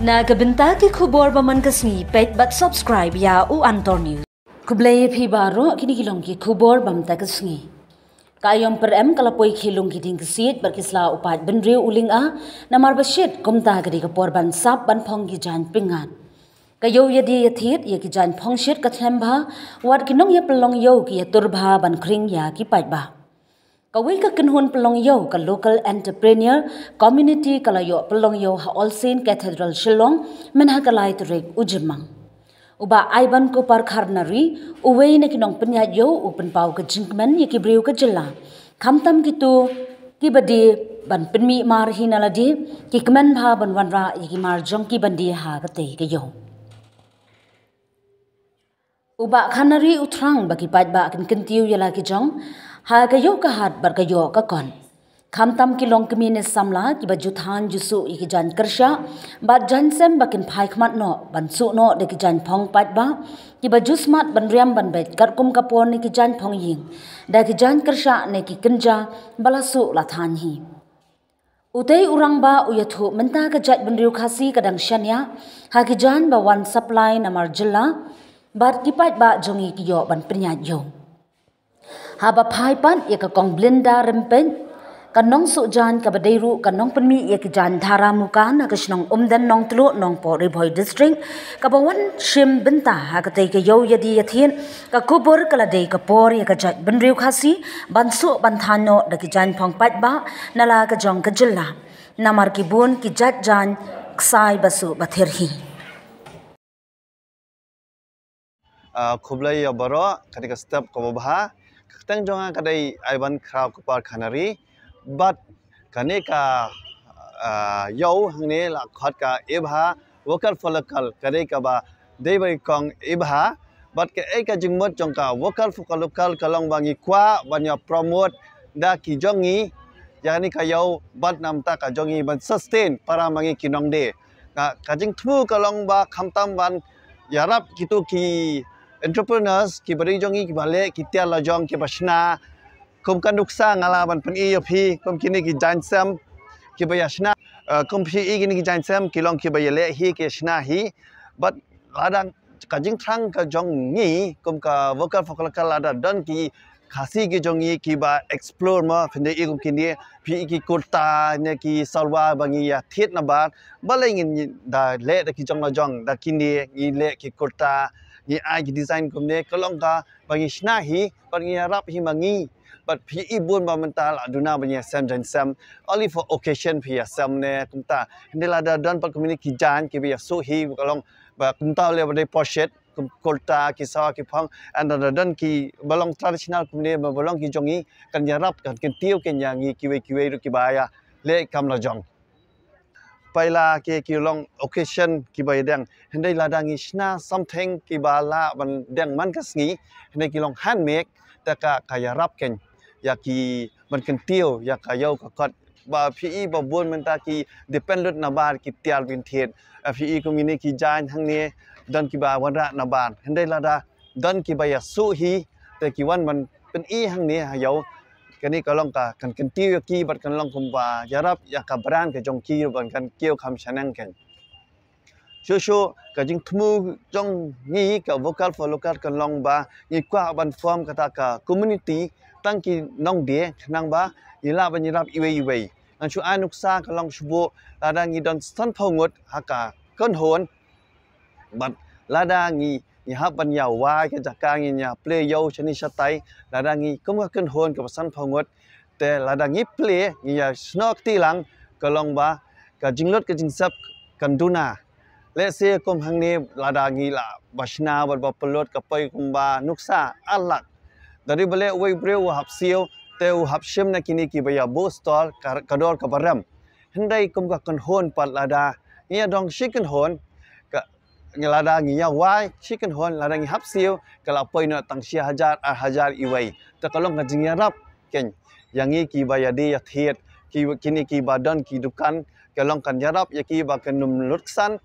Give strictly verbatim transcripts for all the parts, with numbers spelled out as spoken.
Na ka bynta ki khubor ba man ka sngi, peit bad subscribe ïa u Antor News. Khublei ïa phi baroh, kine ki long ki khubor ba mynta ka sngi. Ka Aïom Pyrem ka la poi khie lung ki dieng ksiej bad ki sla u paid bynriew u Lyng'a, namar ba shit kumta ka dei ka por ban sap ban phong ki jaiñ pyngngad. Ka ïew ïadie ïathied ïa ki jaiñ phong shit ka thlem bha, wat ki nongïapynlong ïew ki ïatur bha ban khring ïa ki paidbah. Kawei ka kynhun pynlong ïew ka Local Entrepreneur Community ka la ïoh pynlong ïew ha All Saint Cathedral Shillong, mynha ka lai tarik u Jymmang. U Bah Aiban Kupar Kharnari, uwei na ki nongpynïaid ïew, u pynpaw ka jingkmen ïa ki briew ka jylla, khamtam kito kiba die ban pynmih mar hi na lade, ki kmen bha ban wanrah ïa ki mar jong ki ban die ha katei ka ïew. U Bah Kharnari u thrang ba ki paidbah kin kyntiew ïa la ki jong ha ka ïew ka hat bad ka ïoh ka kot. Khamtam ki longkmie ne samla kiba ju thaiñ ju suh ïa ki jaiñ kyrshah bad jaiñ sem ba kin phai khmat noh ban suh noh da ki jaiñ phong paidbah kiba ju smat ban riam ban beit katkum ka por ne ki jaiñ phong ïing da ki jaiñ kyrshah ne ki kynja ba la suh la thaiñ hi. Utei u rangbah u ïathuh mynta ka jaitbynriew Khasi ka dang shaniah ha ki jaiñ ba wan supply namar jylla bad ki paidbah jong ngi ki ïoh ban pynïaid ïew. Haba phai pat ïa ka Kong Blinda Rympeit, ka nongsuh jaiñ kaba dei ruh ka nongpynmih ïa ki jaiñ dhara muka na ka shnong Umden Nongtluh, Nongpoh Ri Bhoi District, kaba wan shim bynta ha katei ka ïew ïadie ïathied, ka khubor ka la dei ka por ïa ka jaitbynriew Khasi ban suh ban thaiñ noh da ki jaiñ phong paidbah na la ka jong ka jylla, namar ki bun ki jait jaiñ ksai ba suh ba thir hi. Ah, khublei ïa baroh, kane ka step kaba bha. Ka kyrteng jong nga ka dei Aiban Khraw Kupar Kharnari. Bad kane ka, ah, ïew hangne la khot ka E Bha Vocal for Local, ka dei kaba dei ba i kong E Bha. Bad kaei ka jingmut jong ka Vocal for Local ka long ba ngi kwah ban ïa promote da ki jong ngi ïa kane ka ïew bad namar ka jong ngi ban sustain para ma ngi ki nongdie. Ka, ka jingthmu ka long ba khamtam ban ïarap kito ki entrepreneurs kiba dei jong ngi kiba leh ki tiar la jong kiba shna. Kum ka nuksa nga lah ban pyni ïa phi, kum kine ki jaiñ sem kiba ïa shna. Eh, kum phi i kine ki jaiñ sem ki long kiba ïa leh hi, ki shna hi. Bad lada ka jingthrang ka jong ngi kum ka Vocal for Local, lada don ki Khasi ki jong ngi kiba explore ma, phin da i kum kine, phi i ki kurta ne ki salwar ba ngi ïa thied nabar. Balei ngin da leh da ki jong la jong, da kine ngi leh ki kurta, ngi ai ki design kumne, ka long kaba ngi shna hi bad ngi ïarap hi ma ngi. Bad phi i bun ba mynta la duna ba ngi ïa sem jaiñ sem, only for occasion phi ïa sem ne kumta. Hynrei lada don pat kumne ki jaiñ kiba ïa suh hi, ka long ba kumta leh ba dei poshit, kum kurta, ki salwar, ki phong, and lada don kiba long traditional kumne ba, ba long ki jong ngi, kan ïarap, kan kyntiew kein ïa ngi kiwei kiwei ruh kiba ïa leh kam la jong. Paila ki, ki long occasion kiba ïadeng. Hynrei lada ngi shna something kiba lah ban deng man ka sngi, hynrei ki long handmade, te ka, ka ïarap kein ïa ki ban kyntiew ïa ka ïew ka kot. Ba phi i ba bun mynta ki depend lut nabar ki tiar ba kin thied. Eh, phi i kum kine ki jaiñ hangne, don kiba wanrah nabar. Hynrei lada don kiba ïa suh hi, te ki wan ban pyni hangne ha ïew. Kane ka long ka, kan kyntiew ïa ki bad kan long kumba ïarap ïa ka brand ka jong ki ruh ban kan kiew kham shaneng kein. Shuh shuh ka jingthmu jong ngi ka Vocal for Local kan long ba ngi kwah ban form kata ka community tang ki nongdie, khnang ba ngi lah ban ïarap iwei iwei. Ngan shu ai nuksa ka long shu buh, lada ngi don sanphew ngut ha ka kynhun, bad lada ngi, ngi hap ban ïa wai ka jaka, ngi ïa plie ïew shane shatai, lada ngi kum ka kynhun kaba sanphew ngut, te lada ngi plie, ngi ïa shnoh kti lang, ka long ba ka jinglut ka jingsep kan duna. Let's say kum hangne lada ngi lah ba shna bad ba pynlut ka poi kumba nuksa ar lak. Da dei ba leh uwei u briew u hap siew, te u hap shim na kine kiba ïa buh stall ka, ka dor kaba rem. Hynrei kum ka kynhun pat lada ngi ïa dong shi kynhun, ka, ngi lada ngi ïa wai shi kynhun, lada ngi hap siew, ka la poi noh tang shi hajar, ar hajar iwei. Te ka long ka jingïarap kein ïa ngi kiba ïa die ïa thied, ki, kine kiba don ki dukan, ka long kan ïarap ïa ki ba kin ym lut ksan.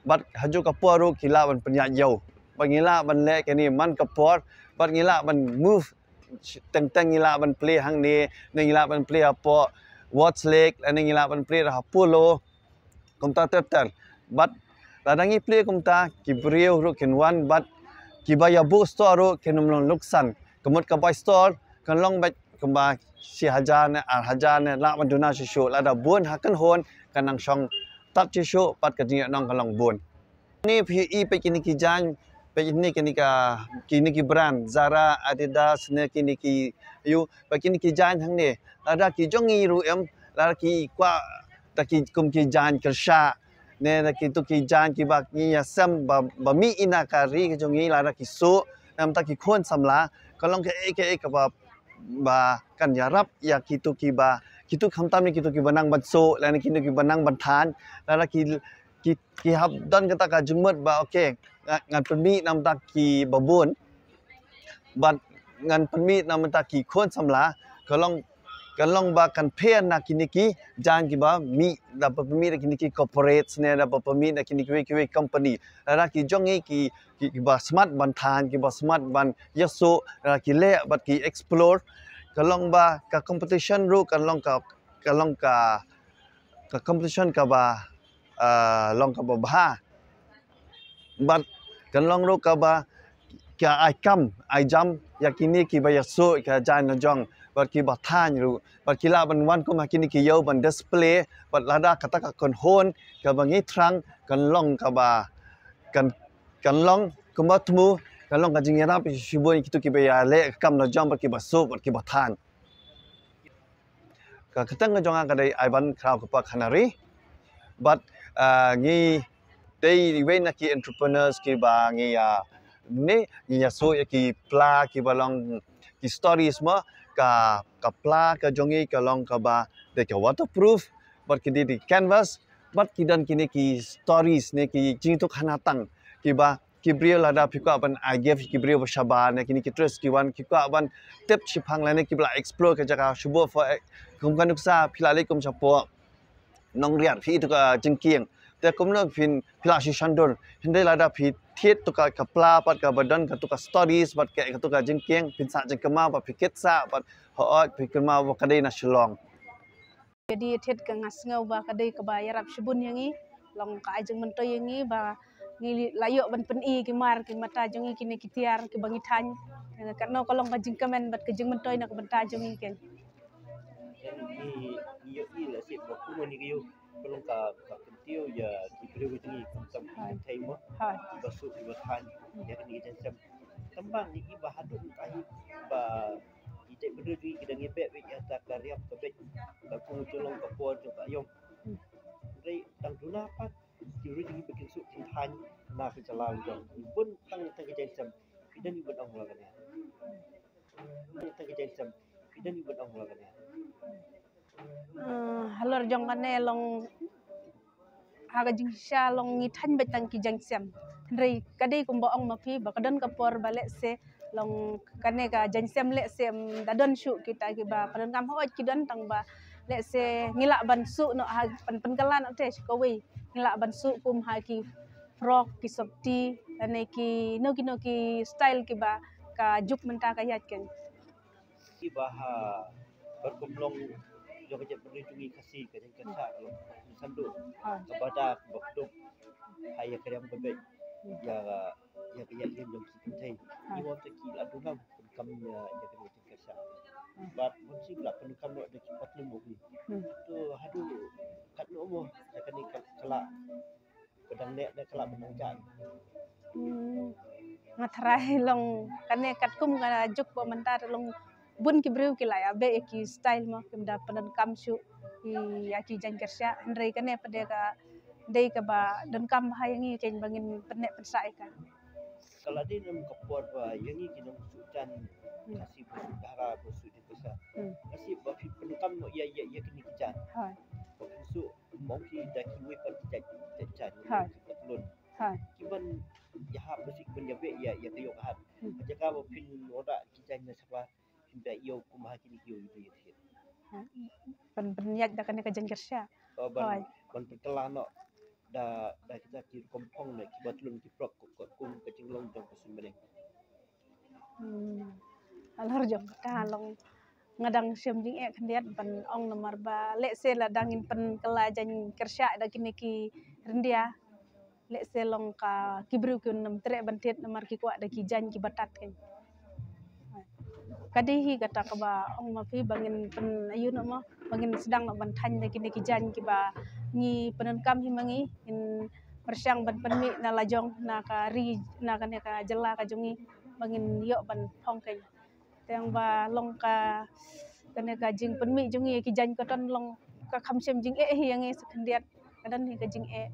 Bad ha juh ka por ruh ki lah ban pynïaid ïew. Bad ngi lah ban leh kane man ka por, bad ngi lah ban move, teng teng ngi lah ban plie hangne, ne ngi lah ban plie hapoh Ward's Lake, ne ngi lah ban plie ha Polo. Kumta ter ter. Bad lada ngi plie kumta, ki briew ruh kin wan, bad kiba ïa buh store ruh kin ym long luksan. Ka mut ka bai store kan long beit kumba shi hajar ne ar hajar ne, lah ban duna shuh shuh. Lada bun ha kynhun, kan nang shong tad shuh shuh, bad ka jingïohnong kan long bun. Ni phi i peit kine ki jaiñ, peit kine, kine ka, kine ki brand, Zara, Adidas, ne kine ki, ïoh, peit kine ki jaiñ hangne. Lada ki jong ngi ruh em, lada ki kwah da ki kum ki jaiñ kyrshah, ne da kitu ki jaiñ kiba ngi ïa sem ba, ba mih ïa ka ri ka jong ngi, lada ki suh, namar ta ki khun samla, ka long kaei kaei kaba, ba kan ïarap ïa kitu kiba, kitu khamtam ne kitu kiba nang ban suh, lane kitu kiba nang ban thaiñ, lada ki, ki, ki hap don kata ka jingmut ba, okay, nga-, ngan pynmih namar ta kiba bun, bad ngan pynmih namar ta ki khun samla, ka long, ka long ba kan pher na kine ki jaiñ kiba mih, da ba pynmih da kine ki corporate ne, da ba pynmih da kine kiwei kiwei company. Lada ki jong ngi ki, ki, kiba smat ban thaiñ, kiba smat ban ïa suh, lada ki leh bad ki explore, ka long ba ka competition ruh kan long ka, ka long ka, ka competition kaba, ah, long kaba bha. Bad kan long ruh kaba ka ai kam, ai jam ïa kine kiba ïa suh ka jaiñ la jong, bad kiba thaiñ ruh, bad ki lah ban wan kum ha kine ki ïew ban display, bad lada kata ka kynhun kaba ngi thrang kan long kaba, kan, kan long kumba thmu, kan long ka jingïarap shibun ïa kitu kiba ïa leh ka kam la jong, bad kiba suh, bad kiba thaiñ. Ka kyrteng ka jong nga ka dei Ivan Kraw Kpa Khanari. Bad, ah, ngi dei iwei na ki entrepreneurs kiba ngi ïa, ne, ngi ïa suh ïa ki pla kiba long ki stories mo, ka, ka pla ka jong ngi ka long kaba dei ka waterproof, bad ki dei, dei canvas, bad ki don kine ki stories ne ki jingïathuhkhana tang kiba ki briew lada phi kwah ban ai gift ki briew ba shabar ne kine ki tourist ki wan ki kwah ban tip shiphang lane kiba la explore ka jaka shuh shuh, for, eh, kum ka nuksa phi la leit kum shapoh Nongriat phi i tu ka jingkieng. Te kumno phin, phi la shu shandur. Hynrei lada phi thied tu ka, ka pla pat kaba don katu ka stories bad ka, katu ka jingkieng, phin sah jingkynmaw bad phi kit sah bad hooid phi kynmaw ba ka dei na Shillong. Ka dei thied ka nga sngew ba ka dei kaba ïarap shibun ïa ngi. Long ka ai jingmyntoi ïa ngi ba ngi la ïoh ban pyni ki mar ki mata jong ngi kine ki tiar kiba ngi thaiñ. Katno ka long ka jingkmen bad ka jingmyntoi na ka bynta jong ngi kein. Ngi, ngi ïohi la sih ba kumne ngi ïoh ka long ka, ka kyntiew ïa ki briew jong ngi khamtam ki kynthei mo. Hooid. Kiba suh kiba thaiñ ïa kine ki jaiñsem. Tangba ngi i ba haduh mynta hi ba ki jaitbynriew jong ngi ki dang ïabeh beit ïa kata ka riam ka beit, ka kum jong long ka por jong ka aïom. Hmm. Hynrei dang duna pat ki briew jong ngi ba kin suh kin thaiñ na ka jylla la jong. Bun tang, tang ki jaiñsem. Phi don i ban ong la kane. Tang, tang ki jaiñsem. Phi don i ban ong la kane. Eh, halor jong kane long ha ka jingshisha long ngi thaiñ beit tang ki jaiñsem. Hynrei ka dei kumba ong ma phi ba ka don ka por ba lehse long kane ka jaiñsem lehse, em, da don shuh kita kiba pyndonkam, hooid ki don, tangba lehse ngi lah ban suh noh ha, pyn, pynkylla noh te sha kawei. Ngi lah ban suh kum ha ki frock, ki sopti, lane kino kino ki style kiba ka juk mynta ka ïaid kein. Kiba ha, bad kum long jong ka jaitbynriew jong ngi Khasi ka jingkyrshah long ka jingsanduh. Ha. Kaba da kaba kdup ha ïa ka riam ka beit ïa, ïa ka ïaid ïeng jong ki kynthei. Ha. Ngi wan te ki la duna pyndonkam ïa, ïa ka jingkyrshah. Ha. Bad bun sien la pyndonkam noh da ki patlun bad ki. Hmm. To haduh katno mo ïa kane ka, ka la Ba dang leh da ka la ba dang jan. Hmm. Nga tharai long kane katkum ka juk ba mynta te long bun ki briew ki la ïa beh ïa ki style mo, kim da pyndonkam shuh ïa ki jaiñkyrshah. Hynrei kane pat de ka dei kaba donkam bha ïa ngi kein ba ngin pynneh pynsah ïa ka. Ka la dei na ka por ba ïa ngi ki nongsuh jan, hmm, Khasi ba suh dara ba suh jaiñkyrshah. Hmm. Khasi ba phi pyndonkam ïa, ïa, ïa kine ki jan. Hooid. Ba phi suh Mong ki da kiwei pat ki jait, jait jan, ha, ki patlun. Ha. Ki ban ïahap ba sik ban ïabeh ïa, ïa ka ïoh ka hat. Hmm. Ka jaka ba phin wanrah ki jaiñ na sapa, phin da ïoh kum ha kine ki ïoh ïa ki ïa ki. Ha. Ban, ban ïaid da kane ka jaiñkyrshah. Oh, ban, hooid, ban pynkylla noh da, da kita ki rukom phong ne ki patlun ki frock, kum, kum ka jinglong jong ka suiñ bneng. Hmm. Halor jong kata long nga dang shem jingeh khyndiat ban ong namar ba lehse lada ngin pynkylla jaiñkyrshah da kine ki ryndia, Lehse long ka ki briew ki nym treh ban thied namar ki kwah da ki jaiñ kiba tad kein. Ka dei hi kata kaba ong ma phi ba ngin pyn-aiu noh mo, ba ngin sdang noh ban thaiñ da kine ki jaiñ kiba ngi pyndonkam hi ma ngi, ngin pyrshang ban pynmih na la jong, na ka ri, na kane ka jylla ka jong ngi, ba ngin ïoh ban phong kein. Tang ba long ka, kane ka jingpynmih jong ngi ki jaiñ cotton long ka kham shym jingeh hi ïa ngi sa khyndiat, ka don hi ka jingeh.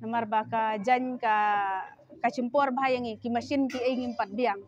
Namar ba ka jaiñ ka, ka shim por bha ïa ngi, ki machine ki ei ngim pat biang.